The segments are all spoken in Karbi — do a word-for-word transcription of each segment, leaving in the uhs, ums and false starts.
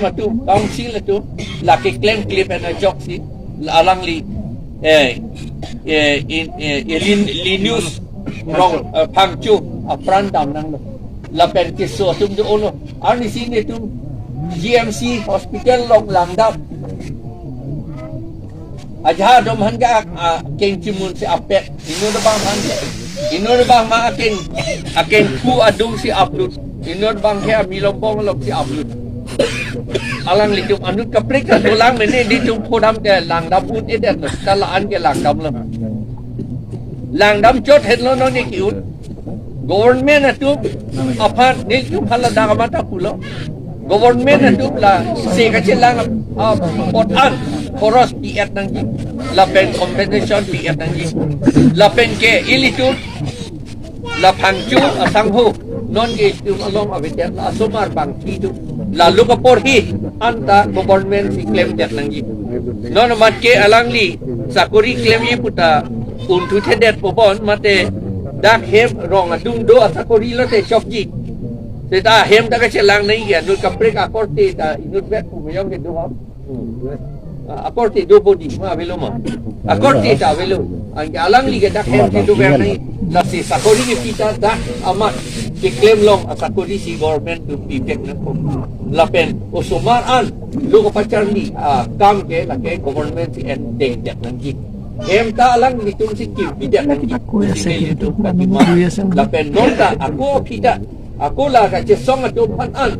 atum, council atum, lake klemkle pen ajoksi, alangli, eh, eh, in, eh, eh, Lin-, Linus Rong, eh, Phangcho apran damnanglo. Lapen keso atum do-olo. Arnisi netum G M C hospital along langdam. Ajahak atum aphan ke, ah, kengchimun si apet. Inut abang aphan ke. Inut abang ma akeng, akengku adung si aplut. Inut abang ke amilom bong along si aplut. Alanglitum anut kaprek ta dolang mene, nelitum phodam ke langdam un-edetlo. Ta la-an ke langdamlo. Langdam chot henlo non ne ki-un. Government atum aphan, nelitum aphan ladak amat ta pulo. Government atum lasi kachelang, ah, apot an khoros pi-et nangji. Lapen compensation pi-et nangji. Lapen ke ilitum la Phangcho asangho, non ke itum along avedet la asomar bangpi atum. Lalu kaporhi anta government si klemdet nangji. Non amat ke alangli sakori klemji pu ta un thuthedet po bon, mate dak hem rong adung do asakori lote chokji. Seta hem ta kachelang nangji, anut kaprek akorte ta inutvet pu meyong ke do ham. Ah, akorte do bodi ma avelo ma. Akorte ta avelo. Anke alangli ke dak hem kedover nangji. Lasi sakori kepi ta dak amat keklem long asakori si government atum pipek nangkok. Lapen osomar an lo kapacharli akam ke lake government si endengdet nangji. Hem ta alanglitum si kimpidet nangji. Ako ya, isi saya nelitum itu, kami kadima. Aku ya, saya. Lapen non ta ako aphi ta, ako la kachesong atum aphan an,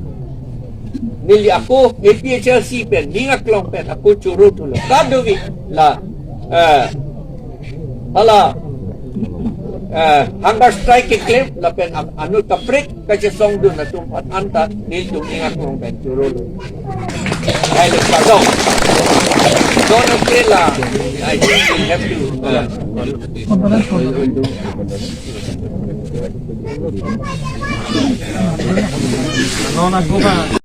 neli ako A P H L C pen, ning aklong pen ako choro thulo. Kadokave la, eh, hala, eh, hunger strike keklem, lapen an-, anut kaprek kachesongdun atum aphan anta nelitum ning aklong pen chorolo. Hai lo, pardon. Don't play la. I think we have to, uh, Non ako ba.